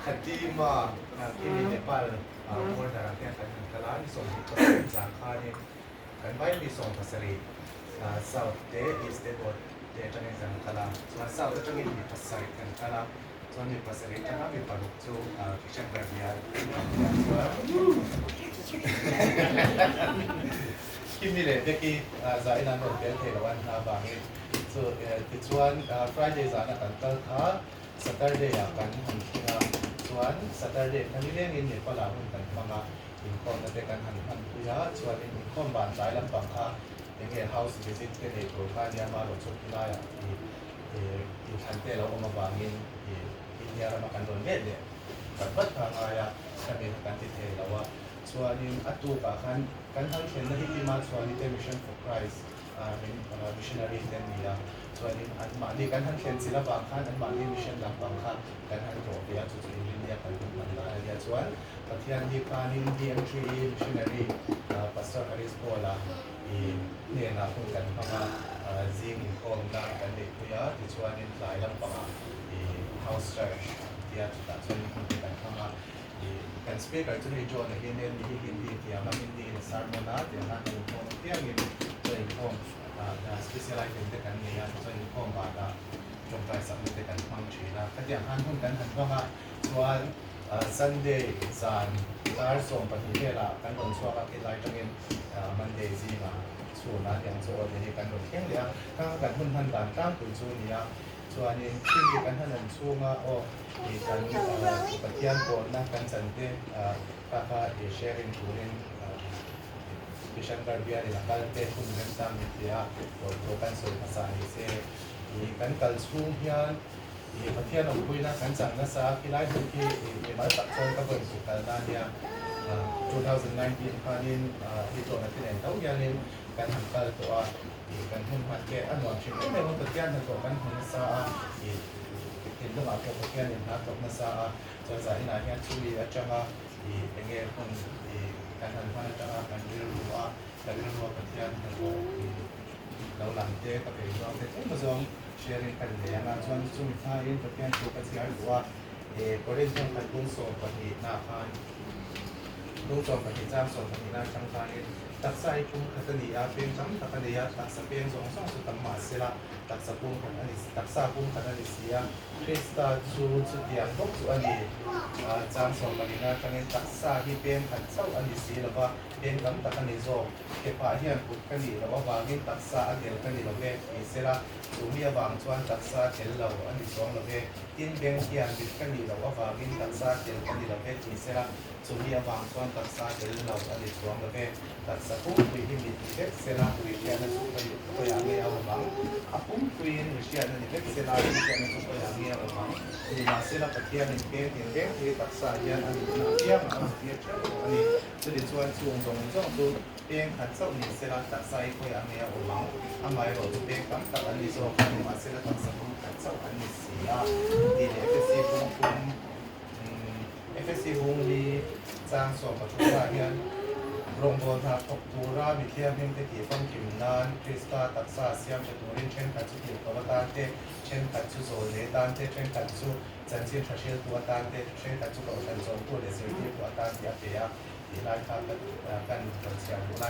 Khatima Kimi Nepal border ah hian kan han kal a, ni 27 zan khanin kan vai mi 70 south te east te north te atangin kan kal a, chuan south atangin mi pasarih kan kal a, chuan mi pasarih atanga mi paruk chu Kishangarh bial chuan Kimi leh Becky zain an rawn tel thei lo an hna avangin chu tichuan Friday zana kan kal kha Saturday ah kan han thleng a, chuan Saturday kha nilengin Nepal ah hun kan hmang a, inkhawmna te kan han hman pui a, chuanin inkhawm van tlai lampang kha enge house visit te nei tur kha nia marawh chu khilaiah i inthlan te lo awm avangin i India rama kan rawn let leh vat vat kha a ngai a, khami kha kan ti thei lo a, chuanin a tukah khan kan han thlenna hi Tima Chhuani te Mission for Christ missionary te an ni a, chuanin anmahni kan han thlen chilh avang khan anmahni mission lampang kha kan han tlawh ve a, chu chu Inrinnia kan hun hman dan a nia. Chuan Pathian hi khanin DMTE missionary Pastor Haris Paul-a i hnenah hun kan hmang a, zing inkhawmna kan neihpui a, tichuanin tlai lampangah i house church tia chutah chuanin hun te kan hmang a. Kan speaker chu hei John-a hian mi hi Hindi thiam a, Hindi in a sermon a tih ang khan kan inkhawm apiangin chaw inkhawm special item te kan nei a, chaw inkhawm banah tawngtai sakna te kan hmang thin a. Khatiang khan hun kan han hmang a, chuan Sunday zan dar 12 velah kan rawn chhuak a, khilai atangin Monday zingah chhunah tiang chu aw te hi kan rawn thleng leh a, khang kan hun hman dan tlangpui chu a ni a. Chuanin thil kan han awm chhunga aw i kan Pathian pawlna kan chan te kha kha i sharing turin Kishangarh bialin a kal te hun remchang ni tia lawmthu kan sawi hmasa ni se. I kan kal chhung hian i Pathian awmpuina kan chan nasa a, khilai hmun khi i mimal tak chuan ka vawi kut kalna a nia. 2019 khanin hi tawna te nen tho hianin kan han kal tawh a. Ih kan hmun hman te a nuam thin em em a, Pathian hnathawh kan hmu nasa a, ih thinlungah pawh Pathianin hna thawk nasa a, chuan zaninah hian chumi atanga ih eng nge hun ih kan han hman atanga kan rilru a, ka rilrua Pathian hnathawh ih lo lang te ka bei zawng te tlem azawng sharing ka ni nei ang a, chuan chumi hmain Pathian thu ka chhiar duh a, ih Korinth khat bung 12 na khan bung 12 chang 12 na atang khanin. Taksa hi pum khat a ni a, peng tam tak a nei a, taksa peng zawng zawng chu tam mah se la, taksa pum khat a ni, taksa pum khat a ni si a. Krista chu chutiang bawk chu a ni. Chang 14 atangin taksa hi peng khat chauh a ni si lo va, peng tam tak a ni zawk. Kephah hian kut ka nih loh avangin taksa a tel ka ni lo ve ti se la, chu mi avang chuan taksa tel lo a ni chuang lo ve. Tin, beng hian mit ka nih loh avangin taksa tel ka ni lo ve ti se la, Chumi avang chuan taksa tel lo a ni chuang lo ve. Taksa pumpuii hi mit ni vek se la, ri hriatna chu khawiah nge a awm ang? A pumpuiin ri hriatna ni vek se la, ri hriatna chu khawiah nge a awm ang? Nimahsela Pathianin peng tin reng hi taksa hian a nihna apiangah a hmutir theuh bawk a ni. Chutichuan chung zawng zawng chu peng khat chauh ni se la, taksa hi khawiah nge a awm ang? Amaherawh chu peng tam tak an ni zawk a, nimahsela taksa pum khat chauh an ni si a, tih leh Efesi bung thum. FSC Bungli chang 13 ah hian rawngbâwl hna thawk tura mi thianghlimte tih famkim nan Krista taksa siam tha turin thenkhat chu tirhkoh atan te, thenkhat chu zawlnei atan te, thenkhat chu chanchin tha hriltu atan te, thenkhat chu kohhran chawmtu leh zirtirtu atan tih a pe a tih lai kha kan rawn chhiar duh lai.